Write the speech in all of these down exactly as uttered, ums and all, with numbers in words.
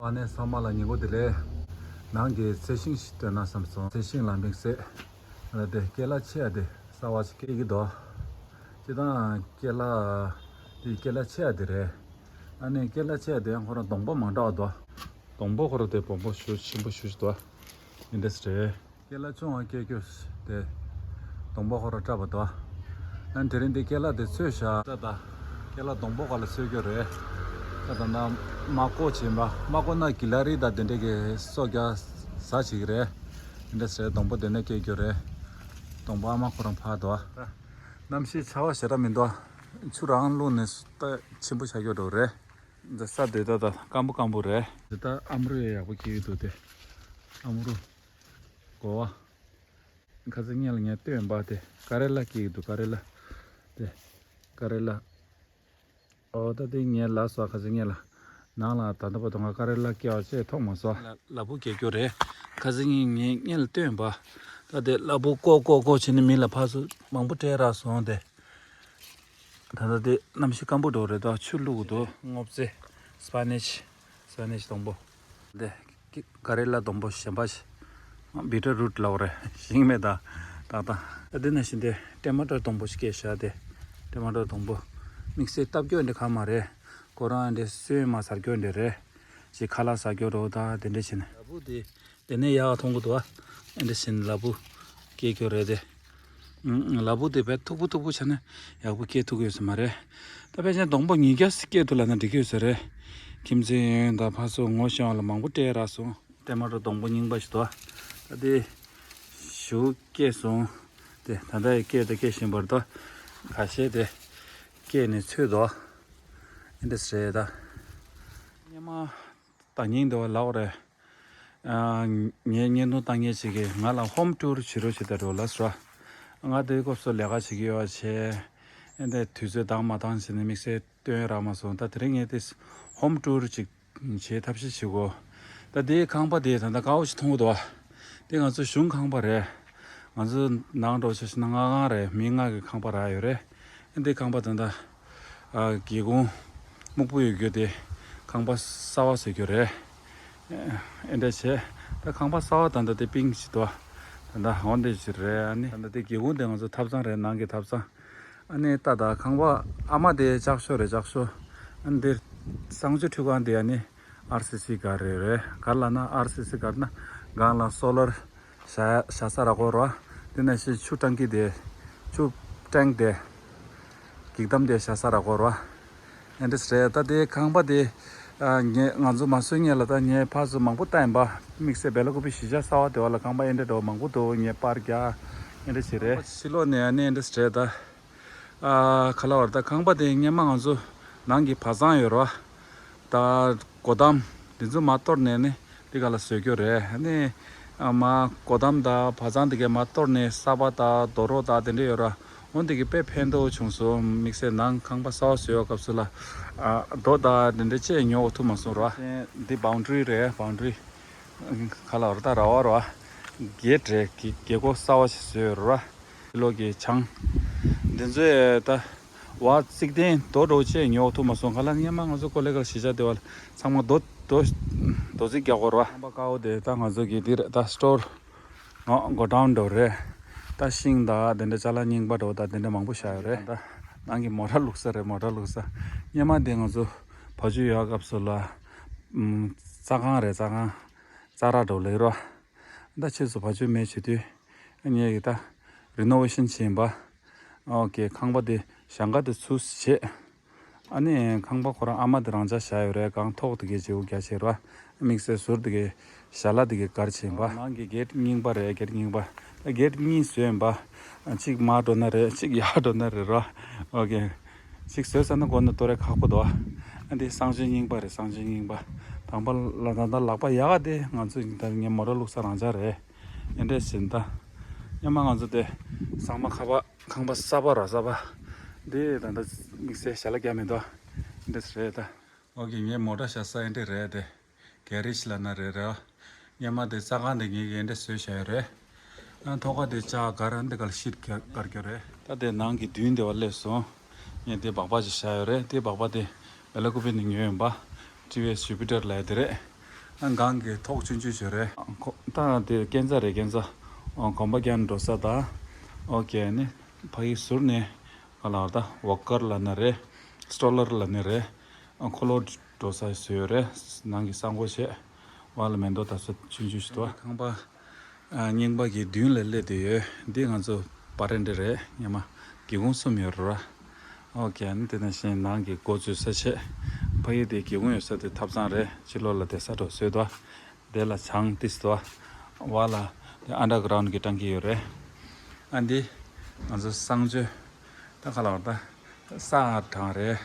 ཨ་ནེ་ཚང་མ་ལ་ཉིན་གུང་བདེ་ལེགས། ནང་གི་ཚལ་ཞིང་ཞིག་སྟོན་ན་བསམ་སོང་། ཚལ་ཞིང་ལ་དམིགས་བསལ་ལ་དེ་ཀེ་ལ་ཆེ་ཡ་དེ་གསར་བ་ཞིག་སྐྱེ་གི་འདུག་སྤྱིར་བཏང་ཀེ་ལ་དེ་ཀེ་ལ་ཆེ་ཡ་དེ་རེད། ཨ་ནེ་ཀེ་ལ་ཆེ་ཡ་དེ་ཁོ་རང་སྡོང་པོ་མང་དྲགས་འདུག་སྡོང་པོ་ཁོ་རང་དེ་སྦོམ་པོ་ཞེ་ཆེན་པོ་ཞེ་ཅིག་འདུག་འདི་འདྲས་རེད། ཀེ་ལ་ཆུང་བ་སྐྱེ་རྒྱུ་དེ་སྡོང་པོ་ཁོ་རང་བཀྲ་བ་དོ། ཨ་ནི་དེ་རིང་འདི་ཀེ་ལ་དེ་ཚོས་བཞག་ད་ད་ཀེ་ལ་སྡོང་པོ་ག་ལ་ཚོས་རྒྱུ་རེད། ད་ད་ན་མ་བརྐོ་བྱིན་པ། མ་བརྐོ་ན་གི་ལ་རི་ད་དེ་འདྲས་ཀྱི་སོ་རྒྱ་ཟ་བྱེད་ཀྱི་རེད། དེ་འདྲས་རེད། སྡོང་པོ་དེ་ནས་སྐྱེ་རྒྱུ་རེད། སྡོང་པོ་ཨ་མ་ཁོ་རང་ཕར་དོ། གནམ་གཤིས་ཆར་པ་ཞེ་དྲག་མི་འདུག་ཆུ་རང་བླུགས་ནས་ད་ཆེན་པོ་ཆགས་རྒྱུ་འགྲོ་རེད། འདི་ས་དེ་ད་ད་སྐམ་པོ་སྐམ་པོ་རེད། འདི་ད་ཨམ་རུ་ཡ་ཡག་པོ་སྐྱེ་གི་འདུག་དེ་ཨམ་རུ་གོ་བ། ཁ་སང་ངས་ལ་ངས་སྟོན་པ་དེ་ཀ་རེ་ལ་སྐྱེ་གི་འདུག་ཀ་རེ་ལ། དེ་ཀ་རེ་ལ། ཨོ་ད་དེ་ངས་ལ་སོ་ཁ་སང་ངས་ལ་ནང་ལ་ད་ལྟ་བར་དུ་ང་ཀ་རེ་ལ་སྐྱེ་བ་ཅེས་མཐོང་མ་སོང་། ལ་ལ་ཕུག་སྐྱེ་རྒྱུ་རེད། ཁ་སང་ངས་ངས་ངས་ལ་སྟོན་པ། ད་དེ་ལ་ཕུག་ཀོ་ཀོ་ཀོ་བྱས་ནས་མི་ལ་ཕར་ཚུར་མང་པོ་སྤྲད་རག་སོང་དེ། ད་ལྟ་དེ་གནམ་གཤིས་སྐམ་པོ་འགྲོ་རེད། ད་ཆུ་བླུགས་འདུག་སྔོ་ཚལ། སི་པ་ནེཆ། སི་པ་ནེཆ་སྡོང་པོ། དེ་ཀ་རེ་ལ་སྡོང་པོ་གཞན་པ་ཞིག་བི་ཊ་རུཊ་ལབ་རེད། ཤིང་མེད་ད། ཏག་ཏག་ད་དེ་ནང་བཞིན་དེ་ཊ་མ་ཊོ་སྡོང་པོ་ཞིག་སྐྱེས་བཞག་དེ་ཊ་མ་ཊོ་སྡོང་པོ། དམིགས་བསལ་བཏབ་རྒྱུ་འདི་གང་མ་རེད། ཁོ་རང་འདི་སོན་མ་ཟ་རྒྱུ་འདི་རེད། ཅིག་ཁ་ལག་ཟ་རྒྱུ་རོ་ད་དེ་འདྲ་བྱས་ནས། ལ་ཕུག་དེ། དེ་ནས་ཡག་མཐོང་གི་འདུག་ཨ། ཨེ་འདྲ་བྱས་ནས་ལ་ཕུག་སྐྱེ་རྒྱུ་རེད་དེ། ཨང་། ལ་ཕུག་དེ་བས་མཐུག་པོ་མཐུག་པོ་བྱས་ན་ཡག་པོ་སྐྱེ་ཐུབ་ཀྱི་ཡོད་ས་མ་རེད། ད་ཕལ་ཆེར་སྡོང་པོ་ཉིས་བརྒྱ་ཙམ་སྐྱེ་ཐུབ་ལབ་ན་འགྲིག་གི་ཡོད་ས་རེད། ཁྱིམ་མཚེས་ཡོན་དང་ཕར་ཚུར་ངོ་ཤེས་པ་ལ་མང་པོ་སྤྲད་རག་སོང་། ཊ་མ་ཊོ་སྡོང་པོ་རྙིང་པ་ཞིག་འདུག་ད་དེ་ཞུ་སྐྱེས་སོང་། དེ་ད་ལྟ་ཡི་སྐྱེས་དང་སྐྱེ་བཞིན་པར་འདུག་ཁ་ཤས་དེ་སྐྱེས་ནས་ཚོས་འདུག་ཨེ་འདྲ་རེད་ད། སྙེ་མ། ད་ཉིན་འདི་བ་ལགས་རེད། ཨ། ངའི་བརྙན་ཐུང་བཏང་མཁན་ཞིག་གིས་ང་ལ་ཧོམ་ཊུར་བྱེད་རོགས་བྱེད་ད་འགྲོ་ལབ་སོང་། ང་དེའི་སྐབས་སུ་ལས་ཀ་བྱེད་ཀྱི་ཡོད་བྱས། ཨེ་འདྲ་དུས་ཚོད་འདང་མ་འདང་བྱས་ནས་དམིགས་བསལ་སྟོན་རག་མ་སོང་། ད་དེ་རིང་ངས་དེ་ཧོམ་ཊུར་ཅིག་བྱེད་ཐབས་ཤེས་བྱེད་དགོས། ད་དེའི་ཁང་པ་དེ་ད་ལྟ་དཀར་པོ་ཞིག་མཐོང་གི་འདུག་བ། དེ་ང་ཚོ་གཞུང་ཁང་པ་རེད། ང་ཚོ་ནང་འགྲོ་ཆ་ཤི་ན་ལྔ་ཁང་རེད། མི་ལྔ་གི་ཁང་པ་རག་ཡོད་རེད། ཨེ་འདྲའི་ཁང་པ་ད་ལྟ། ཨ། སྒེའུ་ཁུང་སྨུག་པོ་ཡོད་རྒྱུ་དེ་ཁང་པ་གསར་པ་བཟོ་རྒྱུ་རེད། ཨེ་འདྲ་བྱས། ད་ཁང་པ་གསར་པ་ད་ལྟ་དེ་པིང་ཞིག་འདུག་ད་ལྟ་འོ་འདི་ཞིག་རེད། ཨ་ནི་ད་ལྟ་དེ་སྒེའུ་ཁུང་དེ་ང་ཚོ་ཐབ་ཚང་རེད། ནང་གི་ཐབ་ཚང་། ཨ་ནི་ད་ད་ཁང་པ་ཨ་མ་དེ་ལྕགས་ཤོག་རེད། ལྕགས་ཤོག་ཨ་ནི་དེ་གསང་སྤྱོད་ཁྲུས་ཁང་དེ་ཨ་ནི་ཨར་སི་སི་ག་རེ་རེད། ག་ལ་ན་ཨར་སི་སི་ག་ན་སྒང་ལ་སོ་ལར་བཞག་བཞག་ས་རག་གོ་ར། དེ་ནང་བཞིན་ཆུ་ཊང་ཀི་དེ། ཆུ་ཊེང་དེ། འགྱིག་དམ་དེ་བཞག་ས་རག་གོ་ར། ཨེ་འདྲས་རེད། ད་དེ་ཁང་པ་དེ། ཨ། ངས་ང་ཚོ་མ་བཟོས་སྔོན་ལ་ད་ངས་ཕར་ཚུར་མང་པོ་བལྟས་ཡིན་པ། དམིགས་བསལ་སྦེ་ལ་ཀུ་པི་གཞིས་ཆགས་གསར་པ་དེ་བ་ལ་ཁང་པ་ཨེ་འདྲས་འདྲ་བོ་མང་པོ་འདུག་ངས་པར་རྒྱག་ཨེ་འདྲས་བྱས་རེད། ཕྱི་ལོགས་ནས་ཨ་ནི་ཨེ་འདྲས་རེད་ད། ཨ། ག་ལ་བར་ད་ཁང་པ་དེ་སྔོན་མ་ང་ཚོ་ནང་གི་བ་ཚང་ཡོད་རེད་བ། ད་སྒོ་འགྲམ་འདི་ཚོ་མར་གཏོར་ནས་ནི་འདི་ག་ལ་བཟོས་རྒྱུ་རེད། ཨ་ནི་མར་སྒོ་འགྲམ་དང་བ་ཚང་འདི་གའི་མར་གཏོར་ནས་ས་པ་དང་རྡོ་རོག་དང་དེ་འདྲ་ཡོད་ར། འོ་འདི་གི་དཔེ་ཕན་ཐོགས་བྱུང་སོང་། དམིགས་བསལ་ནང་ཁང་པ་གསར་པ་བཟོས་ཡོད་སྐབས་སུ་ལ། ཨ། རྡོ་དང་དེ་འདྲ་ཅིག་ཉོ་ཐུབ་མ་སོང་ར། འདི་བའུན་ཌ་རི་རེད། བའུན་ཌ་རི། ག་ལ་བར་ད་ར་བ་ར། གེ་ཊི་རེད། གེ་གེ་སྒོ་གསར་པ་ཞིག་བཟོས་ཡོད་ར། ལོགས་ཀྱི་བྱང་། འདི་ཚོའི་ད་བ་རྩིག་ལྡན་རྡོ་འདྲ་བོ་ཅིག་ཉོ་ཐུབ་མ་སོང་། ག་ལ་སྔོན་མ་ང་ཚོ་ཀོ་ལེ་གལ་གཞིས་ཆགས་དེ་བ་ལ་ཚང་མ་རྡོ་རྡོ་རྡོ་རྩིག་རྒྱག་དགོས་རེད་བ། ཁང་པ་དཀར་པོ་དེ་ད་ང་ཚོ་གི་འདི་རེད། ད་སི་ཊོར་ཨ་གོ་ཌའུན་འདྲ་བོ་རེད། ད་ཤིང་དང་དེ་འདྲ་ཅ་ལག་རྙིང་པ་འདྲ་བོ་དང་དེ་འདྲ་མང་པོ་བཞག་ཡོད་རེད། ད་ནང་གི་མོ་ཊ་བླུགས་ས་རེད། མོ་ཊ་བླུགས་ས། སྔོན་མ་དེ་ང་ཚོ་བ་ཕྱུགས་ཡོད་སྐབས་སུ་ལ་ཨམ་རྩྭ་ཁང་རེད། རྩྭ་ཁང་། རྩྭ་ར་འདྲ་བོ་ལབ་རོ། ད་ཕྱིས་སུ་བ་ཕྱུགས་མེད་བྱེད་དུས། ངས་ཀྱི་ད་རི་ནོ་ཝེ་ཤན་བྱིན་པ། ཨོ་ཀེ། ཁང་པ་དེ་ཞེང་ཁ་དེ་ཚུར་བྱས། ཨ་ནི་ཁང་པ་ཁོ་རང་ཨ་མ་དེ་རང་འཇགས་བཞག་ཡོད་རེད། སྒང་ཐོག་དེ་གའི་བརྗེ་པོ་རྒྱག་བྱས་རོ། དམིགས་བསལ་ཟུར་དེ་གའི་ཞལ་ལག་དེ་གའི་སྒར་བྱིན་པ། ནང་གི་གེ་ཊི་རྙིང་པ་རེད། གེ་ཊི་རྙིང་པ། ད་གེ་ཊི་གཉིས་བཟོས་ཡིན་པ། གཅིག་མར་འགྲོ་ན་རེད། གཅིག་ཡར་འགྲོ་ན་རེད་རོ། ཨོ་ཀེ། གཅིག་བཟོས་ཚར་ན་སྒོ་ནས་གཏོར་ཡ་ཁག་པོ་འདུག་ཨ་འདི་གསང་སྤྱོད་རྙིང་པ་རེད། གསང་སྤྱོད་རྙིང་པ། དང་པོ་ལ་ད་ལྟ་ལག་པ་ཡག་ག་དེ་ང་ཚོ་ད་ངའི་མོ་ཊ་བླུགས་ས་རང་འཇགས་རེད། ཨེ་འདྲས་ཟིན་ད། སྔོན་མ་ང་ཚོ་དེ་ཚང་མ་ཁ་པ་ཁང་པ་གསར་པ་ར་གསར་པ། འདི་ད་ལྟ་དམིགས་བསལ་ཞལ་ལག་རྒྱག་མི་འདུག་ཨེ་འདྲས་རེད་ད། ཨོ་ཀེ། ངའི་མོ་ཊ་བཞག་ས་ཨེ་འདྲས་རེད་དེ། གེ་རེཇ་ལབ་ན་རེད་རེད། སྔོན་མ་དེ་རྩྭ་ཁང་དེ་ངེད་ཀྱིས་འདྲ་བཟོས་བཞག་ཡོད་རེད། ཨ་ཐོག་ཁ་དེ་ལྕགས་སྒར། ཨ་འདི་ག་ལ་ཤིཊ་སྒར་རྒྱུ་རེད། ད་དེ་ནང་གི་མདུན་དེ་བ་སླེབས་སོང་། ངས་དེ་སྦག་སྦག་ཅིག་བཞག་ཡོད་རེད། དེ་སྦག་སྦག་དེ་བེ་ལ་ཀུ་པི་ནས་ཉོས་ཡིན་པ། ཊི་ཝི་ཨེསི་ཇུ་པི་ཊར་ལབ་ཡ་དེ་རེད། སྒང་གི་ཐོག་ཆུང་ཆུང་ཞིག་རེད། ཁོ་ད་དེ་སྐས་འཛེག་རེད། སྐས་འཛེག་ཨོ་གོམ་པ་རྒྱག་འགྲོ་ས་ད། ཨོ་ཀེ་ནི་ཕ་གི་ཟུར་ནས་ག་ལ་བར་ད་ཝོག་ཀར་ལབ་ན་རེད། སི་ཊོ་ལར་ལབ་ན་རེད། ཨ་འཁོར་ལོ་འགྲོ་ས་བཟོས་ཡོད་རེད། ནང་གི་ས་མགོ་བྱས། བར་ལ་མེ་ཏོག་ད་ཚོ་ཆུང་ཆུང་ཞིག་འདུག་ཁང་པ་ཨ་རྙིང་པ་གི་མདུན་ལ་སླེབས་བསྡད་ཡོད། འདི་ང་ཚོ་བ་རན་ཌ་རེད། སྔོན་མ་སྒེའུ་ཁུང་གསུམ་ཡོད་རེད། ཨོ་ཀེ། ཨ་ནི་དེ་ནང་བཞིན་ནང་གི་སྒོ་འཛུལ་ས་བྱས། ཕ་གི་དེ་སྒེའུ་ཁུང་ཡོད་ས་དེ་ཐབ་ཚང་རེད། ཕྱི་ལོགས་ལ་བསྡད་ས་འདྲ་བཟོས་འདུག་དེ་ལ་བྱང་ཏིས་དོ། བ་ལ་དེ་ཨན་ཌར་གྷ་རའུན་ཌ་གི་ཊང་ཀི་ཡོད་རེད། ཨ་འདི་ང་ཚོ་གསང་སྤྱོད་ད་ག་ལ་བར་ད་ས་ཨར་གྲང་རེད།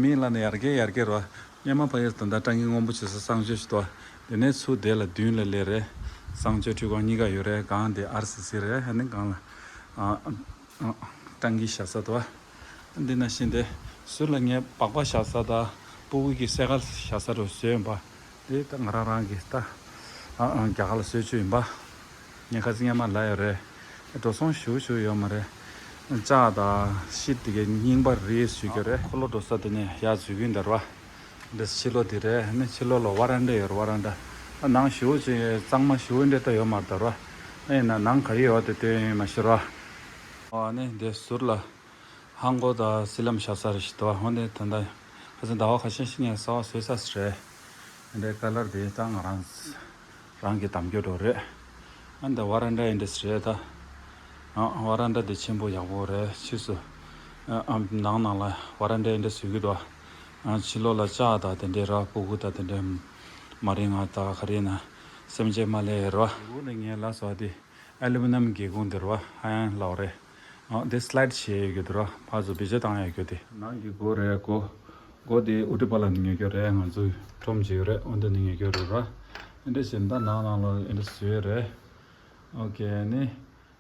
མི་ལ་ནི་ཡར་རྒྱས་ཡར་རྒྱས་རོ། སྔོན་མ་ཕ་གིར་ད་ལྟ་ཊང་ཀི་སྔོན་པོ་བྱེད་ས་གསང་སྤྱོད་ཞིག་འདུག་དེ་ནས་ཚུར་དེ་ལ་མདུན་ལ་སླེབས་རེད། གསང་སྤྱོད་འཕྲུལ་ཁང་གཉིས་ཀ་ཡོད་རེད། སྒང་དེ་ཨར་སི་སི་རེད། ཨ་ནི་སྒང་ལ་ཨ་ཨ་ཊང་ཀི་བཞག་ས་འདུག་འདི་ནང་བཞིན་དེ་ཟུར་ལ་ངས་སྦག་སྦག་བཞག་ས་དང་སྤུ་གུ་གི་སེ་གལ་བཞག་ས་རུ་བཟོས་ཡིན་པ། དེ་ད་ང་རང་རང་གི་ད་ཨ་ཨ་རྒྱ་གར་ལ་བཟོས་བཅུག་ཡིན་པ། ངས་ཁ་སང་སྔོན་མ་ལབ་ཡོད་རེད། འགྲོ་སོང་ཞེ་པོ་ཞིག་ཡོད་མ་རེད། ལྕགས་དང་ཤིད་དེ་གའི་རྙིང་པ་རེད་ཞུ་གི་རེད། འཁོར་ལོ་འགྲོ་ས་དེ་ནས་ཡར་འཛུལ་གྱིན་འདུག་ར། འདི་ཕྱི་ལོགས་དེ་རེད། ཨ་ནི་ཕྱི་ལོགས་ལ་ཝ་རན་ཌ་ཡོད་རེད། ཝ་རན་ཌ། ཨ་ནང་ཞེ་པོ་ཅིག་གཙང་མ་ཞེ་པོ་འདྲ་ད་ཡོད་མ་རེད་ད་ར། ཨ་ཡིན་ན་ནང་ག་རེ་ཡོད་དེ་སྟོན་ཡིན་མ་ཤེས་ར། ཨ་ནི་འདི་ཟུར་ལ་ཧང་གོ་དང་སི་ལམ་བཞག་ས་རེད་ཞིག་འདུག་འོན་ཏེ་ད་ལྟ་ཁ་སང་ཟླ་བ་ཁ་ཤས་ཤིག་ངས་གསར་པ་བཟོས་ས་རེད། འདི་ཀ་ལར་དེ་ད་ང་རང་རང་གི་དམ་རྒྱུད་འགྲོ་རེད། ཨ་འདི་ཝ་རན་ཌ་ཨིན་ཌ་སི་རེད་ད། ཨ་ཝ་རན་ཌ་དེ་ཆེན་པོ་ཡག་པོ་རེད། ཕྱིས་སུ་ཨ་ནང་ནང་ལ་ཝ་རན་ཌ་ཨིན་ཌ་སི་ཡོད་ཀྱི་འདུག་ཨ་ཕྱི་ལོགས་ལ་ལྕགས་དང་དེ་འདྲའི་ར་སྤུ་གུ་དང་དེ་འདྲའི་མ་རིང་ང་ད་ག་རེ་ན་སེམས་ཅན་མ་ལས་ར། འོ་ནི་ངས་ལབ་སོང་དེ། ཨ་ལུ་མི་ནམ་སྒེའུ་ཁུང་དེ་ར་ཧ་ཡང་ལའོ་རེད། ཨ་དེ་སི་ལའིཌ་བྱས་ཡོད་རྒྱུ་དེ་ར་ཕར་ཚུར་བེད་སྤྱོད་བཏང་ཡོད་རྒྱུ་དེ། ནང་གི་སྒོ་རེད། སྒོ་སྒོ་དེ་ཨུ་ཏི་པ་ལ་ནས་ཉོ་རྒྱུ་རེད། ང་ཚོའི་ཁྲོམ་ཅིག་ཡོད་རེད། འོ་འདི་ནས་ཉོ་རྒྱུ་རེད་ར། ཨེ་འདྲ་བྱས་ད་ནང་ནང་ལ་ཨེ་འདྲ་བཟོས་རེད། ཨོ་ཀེ་ནི་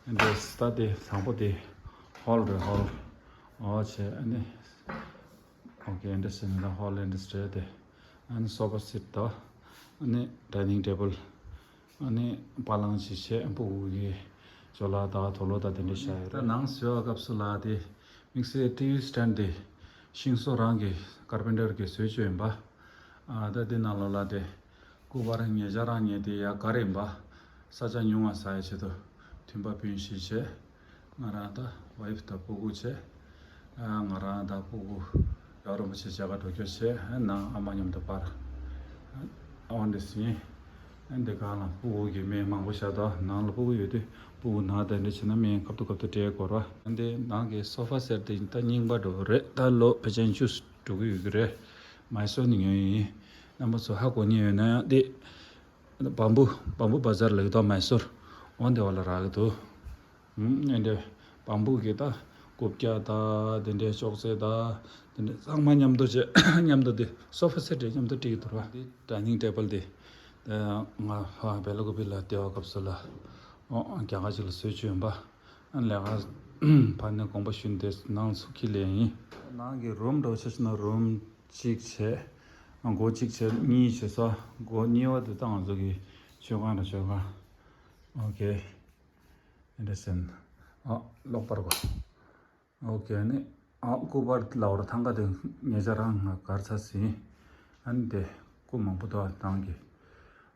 ཨེ་འདྲ་ད་དེ་བཟང་པོ་དེ་ཧོལ་རེད། ཧོལ་ཨོ་བྱས་ཨ་ནི། ཨོ་ཀེ། ཨེ་འདྲ་ཟེར་ན་ད་ཧོལ་ཨེ་འདྲ་སྤྲད་དེ། ཨ་ནི་སོ་ཕ་སེ་ཊི་དང་། ཨ་ནི་ཌའི་ནིང་ཊེ་བལ། ཨ་ནི་པ་ལང་ཅིག་བྱས། སྤུ་གུ་གི་ཅོ་ལགས་དང་དུག་ལོག་དང་དེ་འདྲ་བཞག་ཡོད་རེད། ད་ནང་བཟོས་པའི་སྐབས་སུ་ལ་དེ་དམིགས་བསལ་ཊི་ཝི་སི་ཊེན་ཌི་དེ་ཤིང་བཟོ་རང་གི་ཀར་པེན་ཊར་གིས་བཟོས་བཅུག་ཡིན་པ། ཨ་ད་དེ་ནང་ལོགས་ལ་དེ་སྐུ་པར་ཉེ་ཆར་རང་ཉེ་དེ་ཡ་ག་རེ་ཡིན་པ། ས་ཆ་ཉུང་བ་ཟ་ཡ་ཆེད་དུ་མཐུན་པ་སྤུན་བཞི་བྱས། ང་རང་དང་ཝའི་ཕི་དང་སྤུ་གུ་བྱས། ཨ་ང་རང་དང་སྤུ་གུ་ཡབ་རིན་པོ་ཆེ་མཇལ་ཁ་འགྲོ་རྒྱུ་བྱས། ཨ་ནང་ཨ་མ་མཉམ་དུ་པར་ཨ་འོ་འདི་ཟིན། ཨ་འདི་གང་ལ་སྤུ་གུ་གི་སྨན་མང་པོ་བཞག་དང་། ནང་ལ་སྤུ་གུ་ཡོད་དུས་སྤུ་གུ་ན་དེ་འདྲ་བྱས་ན་སྨན་སྐབས་དུ་སྐབས་དུ་སྤྲད་དགོས་ར། ཨ་འདི་ནང་གི་སོ་ཕ་སེ་ཊི་དེ་ད་རྙིང་པ་འགྲོ་གི་རེད། ད་ལོ་ཕལ་ཆེར་བཅུ་འགྲོ་གི་ཡོད་ཀྱི་རེད། མའི་སོར་ནས་ཉོས་ཡིན། རྣམ་པ་ཚོ་ཧ་གོ་མཁན་ཡོད་ན་ཡང་དེ། བམ་བུ་བམ་བུ་བ་ཛར་ལ་ཡོད་དོ། མའི་སོར་འོ་འདི་བ་ལ་རག་གི་འདུག་ཨ་འདྲ་བམ་བུ་གི་ད་རྐུབ་བཀྱག་ད་དེ་འདྲའི་ཅོག་ཙེ་ད་དེ་འདྲ་ཚང་མ་མཉམ་དུ་བྱས། མཉམ་དུ་དེ་སོ་ཕ་སེ་ཊི་མཉམ་དུ་སྒྲིག་གི་འདུག་ར། འདི་ཌའི་ནིང་ཊེ་བལ་དེ་ང་ཧ་བེ་ལ་ཀུ་པི་ལ་སྡེ་བ་སྐབས་སུ་ལ་ཨོ་རྒྱ་གར་ཅིག་ལ་བཟོས་བཅུག་ཡིན་པ། ཨ་ལས་ཀ་ཕར་ནས་དགོངས་པ་ཞུས་ཏེ་ནང་ཚུར་འཁྱེར་སླེབས་ཡིན། ནང་གི་རུམ་འདྲ་བོ་ཆ་བཞག་ན་རུམ་གཅིག་བྱས། སྒོ་གཅིག་བྱས། གཉིས་བྱས་སོ། སྒོ་གཉིས་པ་དེ་ད་ང་ཚོ་གི་མཆོད་ཁང་ར། མཆོད་ཁང་། ཨོ་ཀེ། ཨེ་འདྲ་ཟེར་ན། ཨ་གློག་པར་གོ་ཨོ་ཀེ། ཨ་ནི་ཨ་སྐུ་པར་ལ་བར་ཐང་ག་དེ་ཉེ་ཆར་རང་ང་གར་ཚར་ཟིན། ཨ་ནི་དེ་སྐུ་མང་པོ་འདུག་ནང་གི།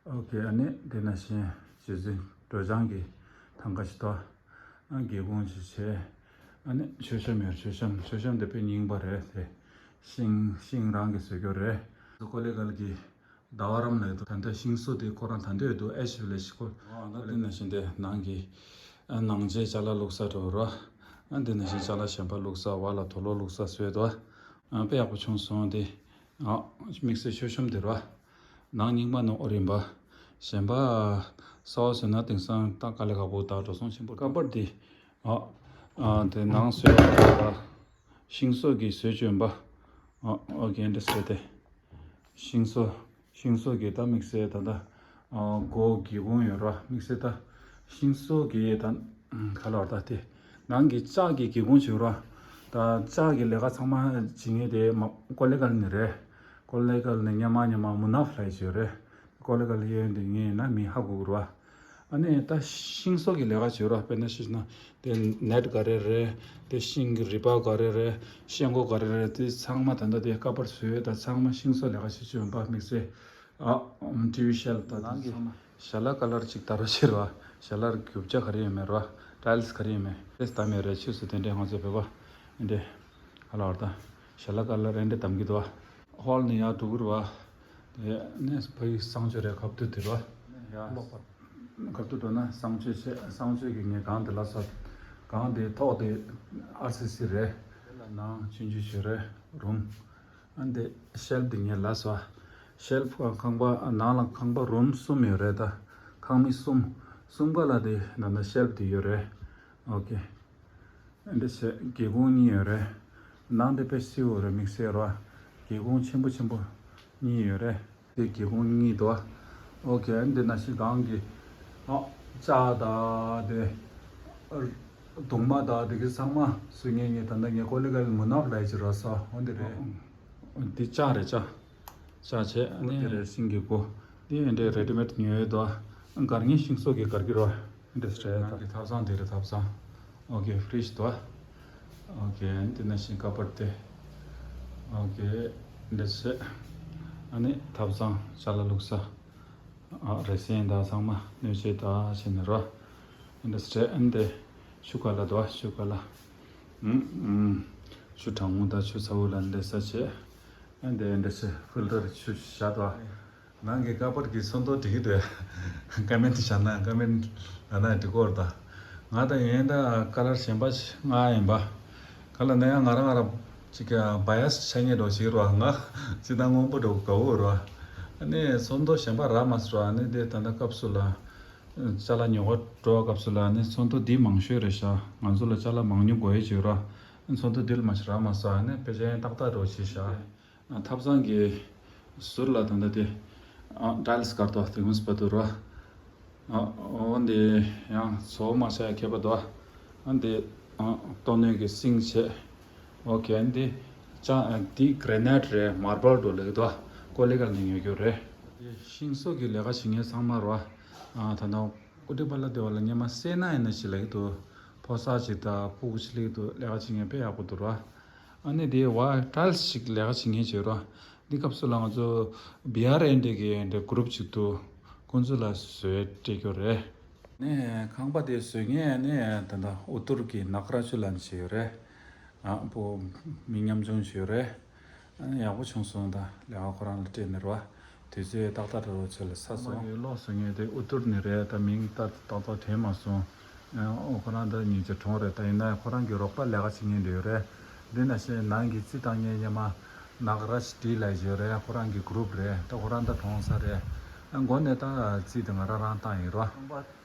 ཨོ་ཀེ། ཨ་ནི་དེ་ནང་བཞིན་རྗེ་བཙུན་སྒྲོལ་ལྗང་གི་ཐང་ག་ཞིག་འདུག་ཨ་སྒེའུ་ཁུང་ཞིག་བྱས། ཨ་ནི་མཆོད་བཤམས་ཡོད། མཆོད་བཤམས། མཆོད་བཤམས་དེ་དཔེ་རྙིང་པ་རེད་དེ། ཤིང་ཤིང་རང་གིས་བཟོས་ཀྱི་རེད། ཀོ་ལེ་གལ་གྱི་ཟླ་བ་རམ་ལ་ཡོད་དོ། ད་ལྟ་ཤིང་བཟོ་དེ་ཁོ་རང་ད་ལྟ་ཡོད་དོ། ཨེ་ཤི་ཝི་ལེ་ཇི་ཁོ། ཨ་ད་དེ་ནང་བཞིན་དེ་ནང་གི་ཨ་ནང་ཆས་ཅ་ལག་བླུགས་ས་འགྲོ་རོ། ཨ་དེ་ནང་བཞིན་ཅ་ལག་གཞན་པ་བླུགས་ས། བ་ལ་དུག་ལོག་བླུགས་ས་བཟོས་འདུག་ཨ་དཔེ་ཡག་པོ་བྱུང་སོང་དེ། ཨ་དམིགས་བསལ་མཆོད་བཤམས་དེ་རོ། ནང་རྙིང་པ་ནང་ཨོ་རིམ་པ། གཞན་པ་གསར་པ་བཟོས་ན་དེང་སང་ད་དཀའ་ལས་ཁག་པོ། ད་འགྲོ་སོང་ཆེན་པོ། ཀ་པར་དེ་ཨ་ཨ་དེ་ནང་བཟོས་པ། ཤིང་བཟོ་གིས་བཟོས་བཅུག་ཡིན་པ། ཨ་ཨོ་ཀེ། འདི་བཟོས་ཏེ། ཤིང་བཟོ། ཤིང་བཟོ་གི་ད་དམིགས་བསལ་ད་ལྟ་ཨ་སྒོ་སྒེའུ་ཁུང་ཡོད་ར། དམིགས་བསལ་ད་ཤིང་བཟོ་གི་ད་ག་ལ་བར་ད་དེ་ནང་གི་ལྕགས་ཀྱི་སྒེའུ་ཁུང་བྱེད་ར། ད་ལྕགས་ཀྱི་ལས་ཀ་ཚང་མ་བྱེད་མཁན་དེ་མ་ཀོ་ལེ་གལ་ནི་རེད། ཀོ་ལེ་གལ་ནི་སྔོན་མ་སྔོན་མ་མུ་ན་ཧྥ་ལའི་བྱེད་རེད། ཀོ་ལེ་གལ་གཡས་གཡོན་དེ་ངས་ན་མི་ཧ་གོ་གི་ར། ཨ་ནི་ད་ཤིང་བཟོ་གི་ལས་ཀ་བྱེད་ར། དཔེར་ན་ཤེས་ན་དེ་ནེ་ཊི་ག་རེ་རེད། དེ་ཤིང་གི་རི་པ་ག་རེ་རེད། ཤེལ་སྒོ་ག་རེ་རེད། དེ་ཚང་མ་ད་ལྟ་དེ་ཀ་པར་བཟོས་ད་ཚང་མ་ཤིང་བཟོ་ལས་ཀ་བྱེད་བཅུག་ཡིན་པ། དམིགས་བསལ་ ཨ། ཨམ། ཊི་ཝི་ཤེལ་ད་ནང་གི་ཞལ་ལག་ཀ་ལར་ཅིག་ད་ར་ཤེར་བ། ཞལ་ལག་རྒྱུ་ཆ་ག་རེ་ཡོད་མེད་ར། ཊའིལ་སི་ག་རེ་ཡོད་མེད་ཏེས་ད་མེད་རེད། ཕྱིས་སུ་དེ་འདྲའི་ང་ཚོ་བོད་པ་འདི་འདྲའི་ཧ་ལ་བར་ད་ཞལ་ལག་ཀ་ལར་རེ་འདྲ་དམ་གྱི་འདུག་བ། ཧོལ་ནས་ཡར་འགྲོ་གི་རེད་བ། དེ་ནས་ཕ་གི་གསང་སྤྱོད་རེད། ཁབ་ཏུ་དེ་ར་ཡ་ལོག་པ། ཁབ་ཏུ་འགྲོ་ན་གསང་སྤྱོད་བྱས། གསང་སྤྱོད་ཀྱི་ངའི་སྒང་དེ་ལ་ས། སྒང་དེ་ཐོག་དེ་ཨར་སི་སི་རེད། དེ་ལ་ནང་ཆུང་ཆུང་ཞིག་རེད། རུམ། ཨ་འདི་ཤེལ་འདི་ངས་ལབ་སོང་། ཤེལ་ཁང་པ་ནང་ལ་ཁང་པ་རུམ་གསུམ་ཡོད་རེད་ད། ཁང་མིག་གསུམ། གསུམ་ཀ་ལ་དེ་ད་ལྟ་ཤེལ་འདི་ཡོད་རེད། ཨོ་ཀེ། ཨ་འདི་བྱས་སྒེའུ་ཁུང་གཉིས་ཡོད་རེད། ནང་དེ་དཔེ་བསིལ་བོ་རེད། དམིགས་བསལ་རོ། སྒེའུ་ཁུང་ཆེན་པོ་ཆེན་པོ་གཉིས་ཡོད་རེད། དེ་སྒེའུ་ཁུང་གཉིས་འདུག་ཨོ་ཀེ། ཨ་འདི་ན་ཤི་སྒང་གི་ཨ་ལྕགས་དང་དེ་གདུང་མ་དང་དེ་གི་ཚང་མ་བཟོ་མཁན་ངས་ད་ལྟ་ངས་ཀོ་ལི་གལ་མུ་ནག་ལབ་ཀྱི་ར་ས། འོ་འདི་རེད། འདི་ལྕགས་རེད། ལྕགས་ལྕགས་བྱས། ཨ་ནི་དེ་རེད། ཤིང་གི་སྒོ། འདི་ཨེ་འདྲའི་རེ་ཌི་མེཌ་ཉོས་ཡོད་དོ། སྒར་ངའི་ཤིང་བཟོ་གི་སྒར་གི་རོ། འདི་སྤྲད་དང་། ནང་གི་ཐབ་ཚང་དེ་རེད། ཐབ་ཚང་། ཨོ་ཀེ། ཕི་རིཇ་དོ། ཨོ་ཀེ། ཨ་ནི་དེ་ན་ཤིང་ཀ་པར་དེ། ཨོ་ཀེ། འདི་བྱས། ཨ་ནི་ཐབ་ཚང་ཅ་ལག་བླུགས་ས། ཨ་རེ་སེན་དང་ཚང་མ་སྣོད་ཆས་དང་བྱས་ནས་རོ། ཨ་འདི་སྤྲད། ཨ་ནི་དེ་ཆུ་ཁ་ལ་དོ། ཆུ་ཁ་ལ། ཨུམ་ཨུམ། ཆུ་གྲང་མོ་དང་ཆུ་ཚ་བོ་ལ་འདི་ས་བྱས། ཨ་འདི་འདི་ཆུ་ཕིལ་ཏར་ཆུ་བཞག་དོ། ནང་གི་ཀ་པར་གྱི་ཚོན་མདོག་འགྲིག་གི་འདུག་ཀ་མེན་ཊི་བཞག་ན། ཀ་མེན་ཊི་ལབ་ན་འགྲིག་གི་རེད་ད། ང་ད་ཡིན་ད་ཀ་ལར་གཞན་པ་ཞིག་མངགས་ཡིན་པ། ག་ལ་ན་ཡང་ང་རང་ང་རང་ཅིག་ག་བ་ཡ་སི་ཆགས་ངེས་འགྲོ་ཞིག་རོ། ང་ཅི་ད་སྔོན་པོ་འགྲོ་དགའ་བོ་རོ། ཨ་ནི་ཚོན་མདོག་གཞན་པ་རག་མ་སོང་རོ། ཨ་ནི་དེ་ད་ལྟ་སྐབས་སུ་ལ་ཅ་ལག་ཉོ་ག་འགྲོ་བ་སྐབས་སུ་ལ་ཨ་ནི་ཚོན་མདོག་འདི་མང་ཤོས་རེད་ཤག་ང་ཚོ་ལ་ཅ་ལག་མང་ཉུང་དགོས་ཡས་ཅིག་རོ། ཨ་ནི་ཚོན་མདོག་འདི་ལ་མ་ཞིག་རག་མ་སོང་། ཨ་ནི་དཔེ་ཆ་ཡང་ཏག་ཏག་འགྲོ་ཞིག་ཤག་ཐབ་ཚང་གི་ཟུར་ལ་ད་ལྟ་དེ་ཨ་ཊའིལ་སི་སྒར་དོ། དེ་ངོས་སུ་བ་དུ་རོ། ཨ་འོ་འདི་ཡང་ཚོ་མ་ཆ་ཡ་ཁྱད་པར་དོ། ཨ་འདི་ཨ་ཏོ་ནོས་ཀྱི་སིང་བྱས། ཨོ་ཀེ། ཨ་འདི་ཅང་ཨ་འདི་གྷི་རེ་ནེཊ་རེད། མར་བལ་འགྲོ་ལེགས་དོ། ཀོ་ལི་གལ་ནས་ཉོ་རྒྱུ་རེད། དེ་ཤིང་བཟོ་གི་ལས་ཀ་བྱེད་མཁན་ཚང་མ་རོ། ཨ་ད་ནང་ཀུ་ཏི་པ་ལ་དེ་བ་ལ་སྙེ་མ་སེ་ན་ཡིན་ན་ཞིག་ལེགས་དོ། ཕོ་གསར་ཅིག་དང་ཕྲུ་གུ་ཅིག་ལེགས་དོ། ལས་ཀ་བྱེད་མཁན་དཔེ་ཡག་པོ་འདུག་རོ། ཨ་ནི་དེ་བ་ཊའིལ་སི་ཞིག་ལས་ཀ་བྱེད་མཁན་བྱེད་རོ། འདི་སྐབས་སུ་ལ་ང་ཚོ་བི་ཨར་ཨེན་ཌི་གི་འདི་གུ་རུབ་ཅིག་འདུག་ཁོང་ཚོ་ལ་བཟོས་སྤྲད་རྒྱུ་རེད། ནས་ཁང་པ་དེ་བཟོས་མཁན་ནས་ད་ལྟ་ཨུ་ཏུར་གྱི་ནག་ར་ཆུ་ལན་ཞིག་ཡོད་རེད། ཨ་བོ་མི་ཉམ་ཆུང་ཞིག་ཡོད་རེད། ཨ་ནི་ཡག་པོ་བྱུང་སོང་། ད་ལས་ཀ་ཁོ་རང་ལ་སྤྲད་ནས་རོ། དུས་ཚོད་ཏག་ཏག་རེད་རོ། ཆེ་ལ་ས་སོང་། ཡོད་ལོག་སོང་ངས་དེ་ཨུ་ཏུར་ནས་རེད། ད་མིང་ཏག་ཏག་ཏག་དྲན་མ་སོང་། ཨོ་ཁོ་རང་ད་ཉིན་གཅིག་གྲོངས་རེད། ད་ཡིན་ན་ཁོ་རང་གི་རོགས་པ་ལས་ཀ་བྱེད་མཁན་འདྲ་ཡོད་རེད། འདི་ན་ཤེས་ནང་གི་རྩིས་བཏང་མཁན་སྙེ་མ་ནག་ར་ཤི་ཏི་ལ་ཡོད་རེད། ཁོ་རང་གི་གུ་རུབ་རེད། ད་ཁོ་རང་ད་གྲོངས་ས་རེད། ཨ་མགོ་ནས་ད་རྩིས་དེ་ང་རང་རང་བཏང་ཡིན་རོ།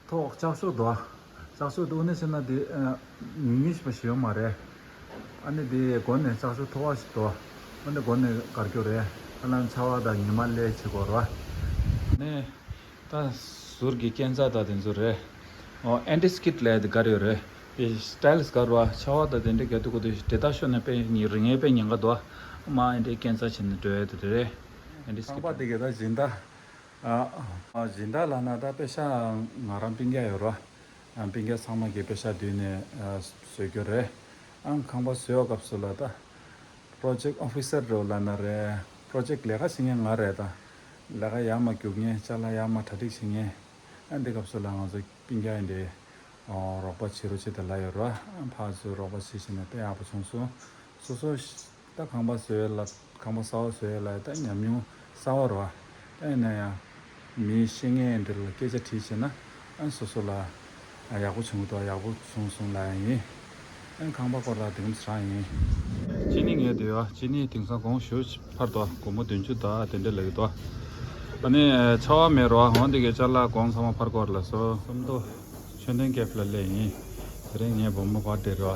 ཐོག་ལྕགས་ཤོག་འདུག་ལྕགས་ཤོག་འདུག་ནས་བྱས་ན་དེ་ཨ་ཉུང་ཉུང་ཞིག་པ་ཞིག་ཡོད་མ་རེད། ཨ་ནི་དེ་མགོ་ནས་ལྕགས་ཤོག་མཐོ་བ་ཞིག་འདུག་ཨ་ནི་མགོ་ནས་བཀར་རྒྱུ་རེད། ཨ་ལམ་ཆར་པ་དང་ཉི་མ་སླེབས་བྱེད་དགོས་རེད། ནས་ད་ཟུར་གྱི་སྐས་འཛེག་དང་དེ་ཚོ་རེད། ཨོ་ཨེན་ཊི་སི་ཀིཌ་ལབ་དེ་ག་རེ་ཡོད་རེད། དེ་ཊའིལ་སི་ག་རེ་བ་ཆར་པ་དང་དེ་འདྲ་རྒྱག་དུས་ཀོ་དེ་དེ་ད་ཤོར་ནས་དཔེ་ཉི་རི་ངའི་དཔེ་ཉེན་ཁ་འདུག་མ་ཨེ་འདྲའི་སྐས་འཛེག་བྱས་ནས་འགྲོ་ཡ་དེ་རེད། ཨེན་ཊི་སི་ཀིཌ་ཁང་པ་དེ་ག་ད་སྦྱིན་བདག་ཨ་ཨ་སྦྱིན་བདག་ལབ་ན་ད་པེ་ཤག་ང་རང་སྤུན་ཀྱག་ཡོད་རོ། ཨ་སྤུན་ཀྱག་ཚང་མ་གིས་པེ་ཤག་བསྡུས་ནས་ཨ་བཟོ་རྒྱུ་རེད། ཨ་ཁང་པ་བཟོ་བའི་སྐབས་སུ་ལ་ད་པྲོ་ཇེཀ་ཨོ་ཕི་སར་རེད་ལབ་ན་རེད། པྲོ་ཇེཀ་ལས་ཀ་བྱེད་མཁན་ང་རེད་ད། ལས་ཀ་ཡར་མར་རྒྱུག་མཁན། ཅ་ལག་ཡར་མར་གྲ་སྒྲིག་བྱེད་མཁན། ཨ་འདི་སྐབས་སུ་ལ་ང་ཚོ་སྤུན་ཀྱག་ཡིན་དེ་ཨོ་རོགས་པ་བྱེད་རོགས་བྱེད་དེ་ལབ་ཡོད་རོ། ཨ་ཕར་ཚུར་རོགས་པ་བྱེད་བྱས་ནས་དཔེ་ཡག་པོ་བྱུང་སོང་། སོ་སོ་ད་ཁང་པ་བཟོ་ཡས་ལ་ཁང་པ་གསར་པ་བཟོ་ཡས་ལ་ད་ཉམས་མྱོང་གསར་པ་རེད་བ། ད་ཡིན་ན་ཡང་མི་ཤེས་མཁན་འདི་ལ་སྐད་ཆ་དྲིས་བྱས་ན་ཨ་སོ་སོ་ལ་ཡག་པོ་བྱུང་གི་འདུག་ཡག་པོ་བྱུང་སོང་ལབ་ཡ་ཡིན། ཨ་ཁང་པ་སྐོར་ལ་དེ་གམ་ཟ་ཡིན། ཅི་ནི་ངས་བསྡད་ཡོད། ཅི་ནི་དེང་སང་གོང་ཞུ་ཕར་དོ་སྒོར་མོ་བདུན་ཅུ་དང་དེ་འདྲ་ལབ་ཀྱི་འདུག་ཨ་ནི་ཆར་པ་མེད་རོ། འོན་ཏེ་གི་ཅ་ལག་གོང་ཚང་མ་ཕར་སྐོར་ལ་སོ་སུམ་མདོ། མཆོད་རྟེན་ཀེབ་ལ་སླེབས་ཡིན། དེ་རིང་ངས་བུ་མོ་བར་དེ་རོ།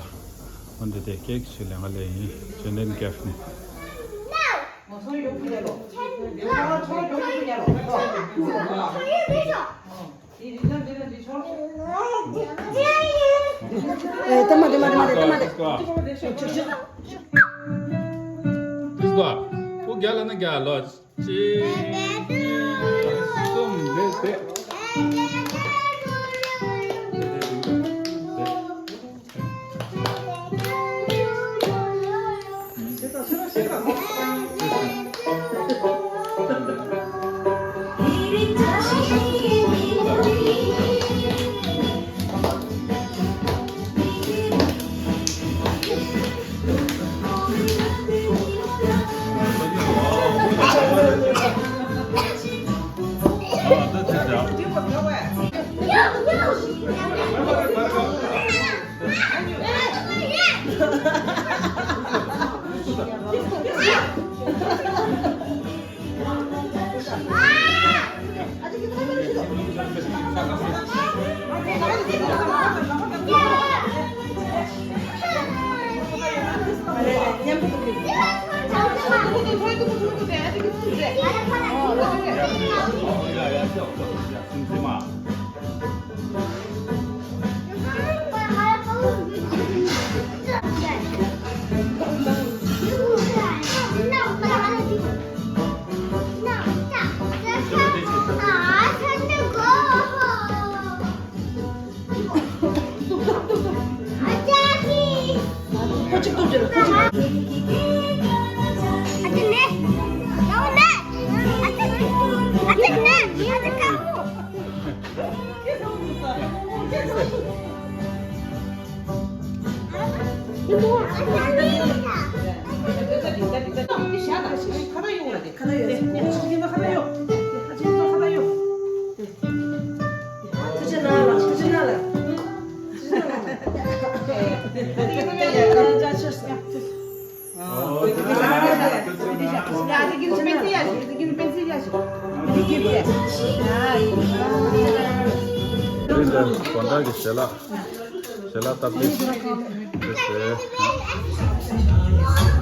འོན་ཏེ་དེ་ཀེག་ཞིག་ལེན་ག་སླེབས་ཡིན། མཆོད་རྟེན་ཀེབ་ནས། ཨེ་ལྟ་མ་སྟེ་མ་སྟེ་མ་སྟེ་མ་སྟེ། དེ་སྐོར་ཨོ་རྒྱ་ལ་ན་རྒྱ་ལོ། གཅིག་གཉིས། གསུམ། རེད་རེད། དེ་འདྲ་གོ་འདྲ་གི་ཞལ་ལག་ཞལ་ལག་སྟབས་བདེ་ཞིག་རེད་ཟེར།